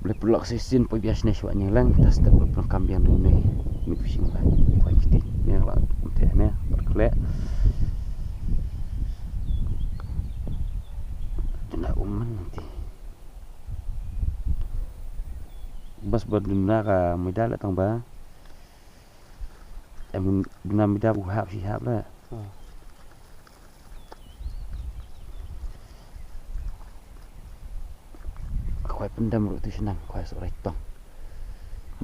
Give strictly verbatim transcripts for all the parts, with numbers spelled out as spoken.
Blei pulak shisien poi biang shane shuwa nyngkong, ta step pun kam biang dune. Mit fishing ba. Poi kiti ne la, te ne, berkle. Tena uman nanti. Bas ba duna ka muda la tang ba. Em, duna muda bu hap shi hap la. Khwai pyndam ruh tu shnang, khwai sok rai tong.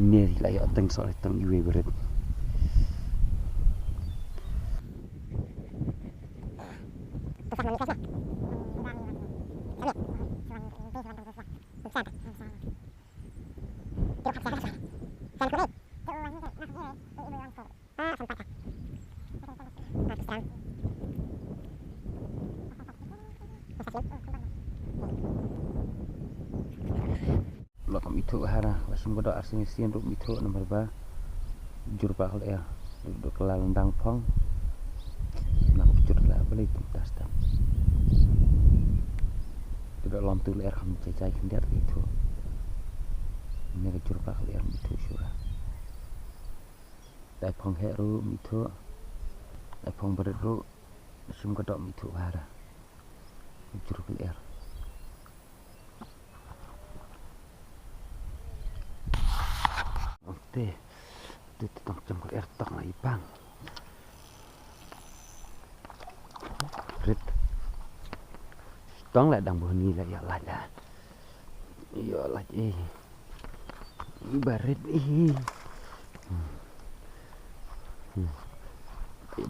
Ine ri la ïoh teng sok rai tong iwei ba rit. Lok kam ithuh hara, la shim ka doh arsien sien ruh ithuh namar ba jur ba kal er. Duk la lendang phong. Nang jur la beli tuntas tam. Duk lom tu er kam jai jai khyndiat ithuh. Ine ka jur ba kal er ithuh shura. Dai phong heh ruh ithuh. Dai phong berit ruh. Shim ka doh ithuh hara. Jur kal er. Te, te, te tong jam kal er tong la i bang. Rit. Tong la dang bu ni la ïa la la. Ïa la eh. Barit eh. Hmm. Hmm.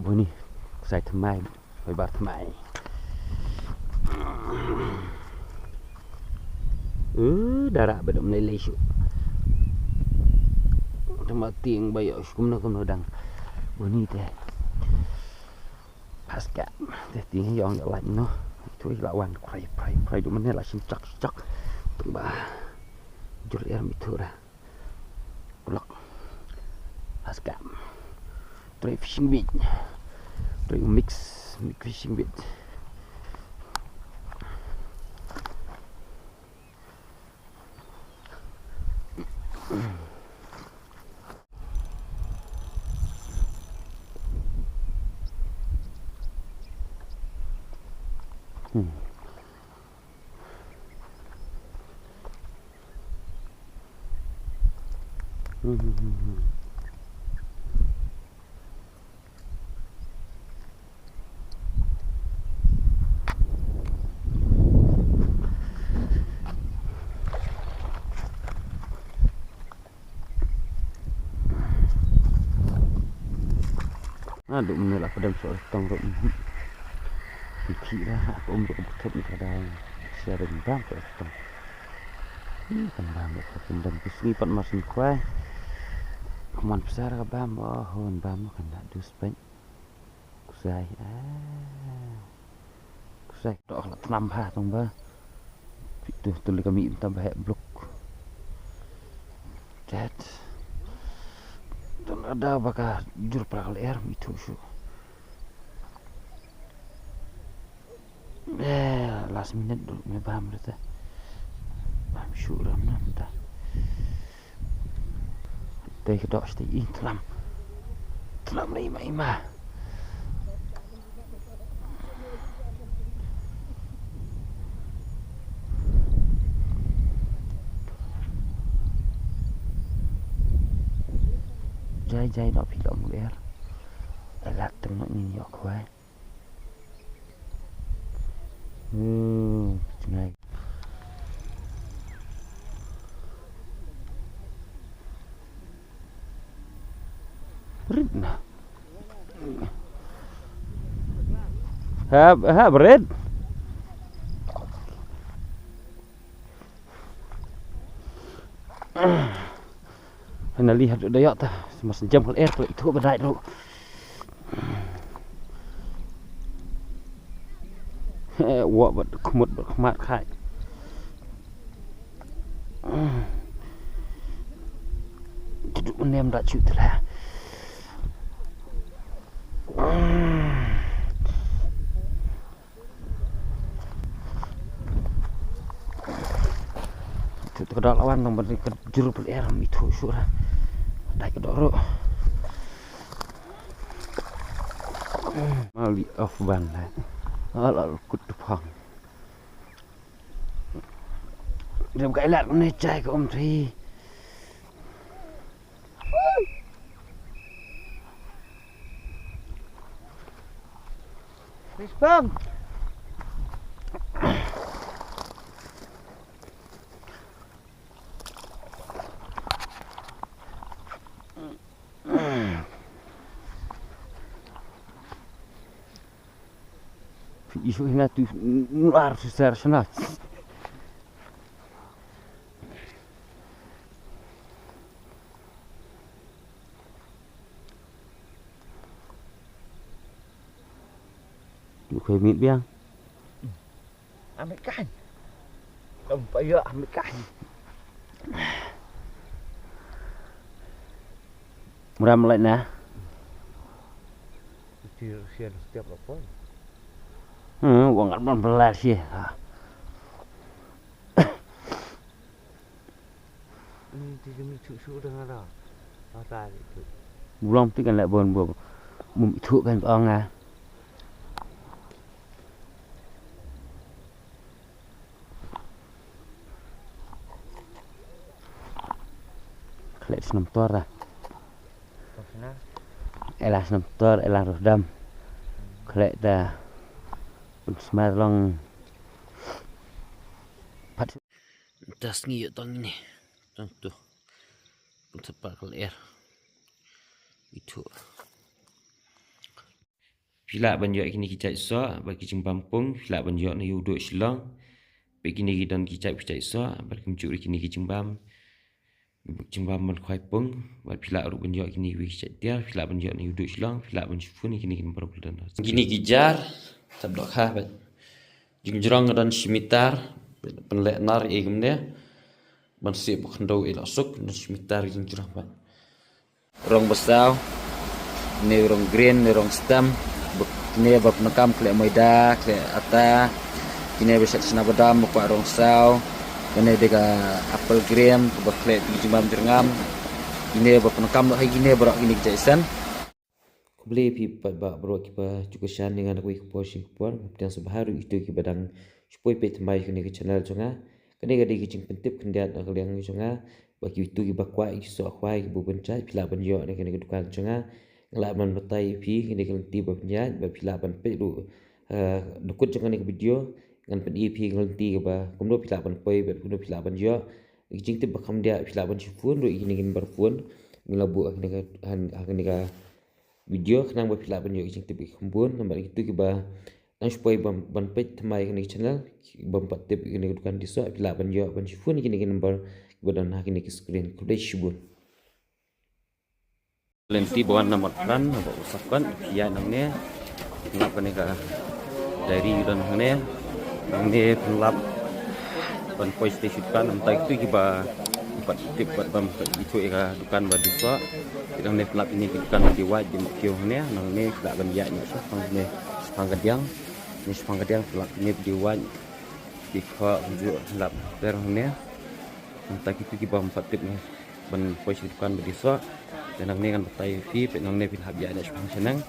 Buni, ksai thymmai, hoi bar thymmai. Eh, dara ba dum lei lei shu. Thymmai tieng ba ïoh shu kumno kumno dang. Buni te. Paska, te tieng ïong ïoh lait no. Itu la wan prai prai prai du mane la shim chak chak. Tung ba. Jur er mi thura. Blok. Paska. Try fishing bait. Try mix, mix fishing bait. Hmm. Hmm, hmm, hmm, hmm. Ah, duk mene la pedam so tong ro. Ki ra ha um ro bukthep ni kada. Sia ring bam so tong. Kan bam ro pedam kus ni pat mas ni kwai. Kuman besar ka bam. Oh, hon bam kan da dus pek. Kusai. Ah. Kusai. Tok la tnam ha tong ba. Pitu tu li kami inta ba hek bluk. Tet. Tun ada baka jur prakal er mitu su. Eh, last minute dulu me bam rete. Bam su ram nam ta. Te kedok siti ih tlam. Tlam na ima ima. Jai jai nok phi lom ler. Alat teng nok ni yok kwai. Hmm, ngai. Rit na. Ha, ha, berit. Finally, haduh da ïoh ta. Mas jam kal er tu, itu badai tu. Eh, wa bad khmut bad khmat khai. Tudu nem da chu tla. Tudu Ka dal wan tang ban ka jur pel er mi thu sura. Dai ka doro. Mali of ban lai. Al al kut tu phang. Dem ka ilat ne chai ka um tri. Respond. Isu hina tu nuar su ser sana. Lu koi mit biang. Amit kan. Dom payo amit kan. Muram lai na. Ti sian setiap lapor. Hmm, wang kan man belas ya. Ni ti jemi chu chu dengan ada. Mata itu. Bulam ti kan lek bon bo. Mum itu kan ong ah. Khlek snem tor ah. Ela snem tor, ela roh dam. Khlek ta. Pun smar long. Pat. Tas ngi yo tong ini. Tong tu. Pun sepak khlek er. Itu. Phi lah ban ïoh kine ki jait soh bad ki jingbam pung, phi lah ban ïoh na u duh Shillong. Bad kine ki don ki jait, ki jait soh bad kumjuh ruh kine ki jingbam, jingbam ban khwai pung. Bad phi lah ruh ban ïoh kine ki jait tiar, phi lah ban ïoh na u duh Shillong, phi lah ban shu phone kine ki number ba la don. Kine ki jar, tap dohkha bad jingjrong ka don shi mitar, pynleh nar ïa kumne. Ban sih ba khyndew ïa la suk, don shi mitar jingjrong bad. Rong ba saw, ne rong green, ne rong stem, ba, ne ba pyndonkam khleh maida, khleh ata, kine ba shet sna badam, ba kwah rong saw, kane de ka apple green, ba khleh ti jingbam jyrngam, kine ba pyndonkam, hai kine baroh kine ki jait sen. Khublei phi pat ba baroh kiba ju kyrshan ïa nga na kawei ka por sha kawei ka por, pdiang sngewbha ruh ïa kito kiba dang shu poi peit thymmai kane ka channel jong nga. Kane ka dei ka jingpyntip khyndiat na ka liang jong nga. Ba kito kiba kwah ïa ki soh khwai kiba bun jait, phi lah ban ïoh na kane ka dukan jong nga. Nga lah ban batai ïa phi kane ka lynti ba pynïaid, ba phi lah ban peit ruh, eh, dukut jong kane ka video. Ngan pyni ïa phi ka lynti kaba kumno phi lah ban poi, bad kumno phi lah ban ïoh. Ka jingtip ba kham diah phi lah ban shu phone ruh ïa kine ki number phone. Ngi la buh ha kane ka, ha, ha kane ka video khnang ba phi lah ban ïoh ka jingtip ba kham bun, namar kito kiba nang shu poi ban, ban peit thymmai kane ka channel, bym pat tip kane ka dukan die soh, phi lah ban ïoh ban shu phone kine ki number kiba don ha kine ki screen. Khublei shibun. Lynti ba wan na Mawkyrpang, na Mawkyrpang, phi ïaid nangne, pynlap kane ka diary don hangne, nangne pynlap ban poi sha dukan, mynta kito kiba pat tip bad bym pat ithuh ïa ka dukan ba die soh. Nangne pynlap ïa kine ki dukan ba die wait die mawkhiew hangne, nangne pynlap ban ïaid ne shaphang ne shaphang ka diang, ne shaphang ka diang pynlap ïa kine ba die wait die khoh kumjuh pynlap ter hangne. Mynta kito kiba ym pat tip ne ban poi sha dukan ba die soh. Te nangne ngan batai ïa phi, peit nangne phin hap ïaid ne shaphang shaneng.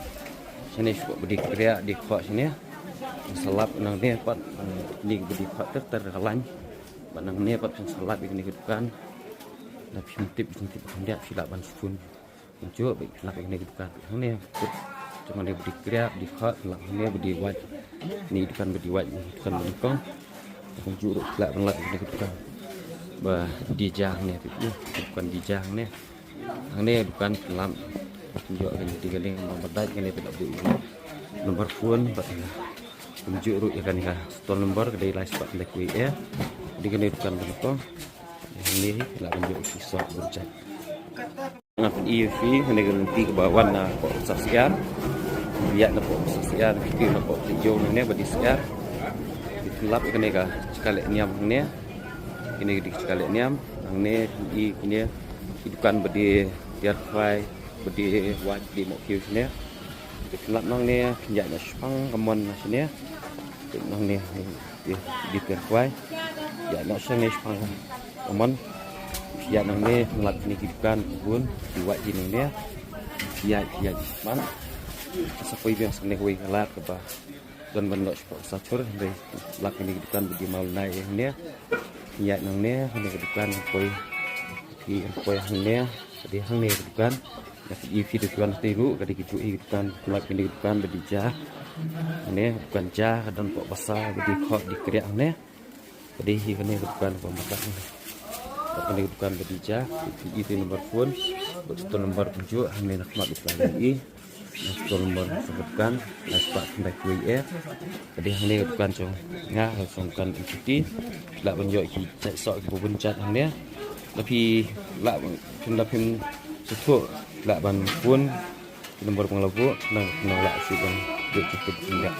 Shane shuh ba die kriah die khoh shane. Phin sa lap nangne pat, eh, kine ba die khoh ter ter ka lain. Bad nangne pat phin sa lap ïa kine ki dukan. Lada phim tip, phim tip khyndiat phi lah ban shu phone. Kumjuh ba phin lap ïa kine ki dukan. Hangne kut jong kane ba die kriah die khoh, phin lap hangne ba die wait. Kine dukan ba die wait, kine dukan ba nyngkong. Kumjuh ruh phin lah ban lap ïa kine ki dukan ba die ja hangne, peit, dukan die ja hangne. Hangne dukan pynlap. Ïoh kane dei ka link number, dei kane pynlap dei number phone bad kumjuh ruh ïa kane ka stall number ka dei lai spah khyndai khyndai. Dei kane dukan ba nyngkong. Hangne hi pynlap ban ïoh ki soh bun jait. Nga pyni ïa phi kane ka lynti kaba wan na poh Syiar. Ïaid na poh Syiar, kito na poh Pyrjong nangne ba die syiar. Pynlap ïa kane ka jaka leh niam hangne. Kine ki dei ki jaka leh niam, nangne pyni kine ki dukan ba die tiar khwai, ba die wait, die mawkhiew shane. Pynlap nangne, ïaid noh shaphang ka mon na shane. Nangne die, die tiar khwai. Ïaid noh shane shaphang ka Aman, ïa nangne, lak ni ki dukan, bun, ki wai ki nangne, ïa, ïa, man. Sa poi biang sa ne kawei ka lad kaba don ban noh shapoh sa chur, hynrei lak ni ki dukan ba dei maw nai ïa hangne. Ïa nangne, hangne ka dukan poi, ki poi hangne, ka dei hangne ka dukan. Ïa ki, ïa ki dukan te ruh, ka dei ki juh ïa ki dukan, lak ni ki dukan ba dei ja. Hangne dukan ja, ka don poh basa ba dei khoh dei kriah hangne. Ka dei hi kane ka dukan ba matak ne. Ka dei ka dukan ba dei ja, i te number phone, ba tu number pynjuh, hangne na khmat dukan i. Na tu number sa dukan, na spah khyndai kuwei eh. Ka dei hangne ka dukan jong nga, ha jong dukan M T T. Lah ban ïoh ki jait soh ki bun jait hangne. La phi lah ban, phim lah phim sngewthuh, lah ban phone ki number ba nga la buh, nang, nang lah shu ban ïoh ki tip ki ïa.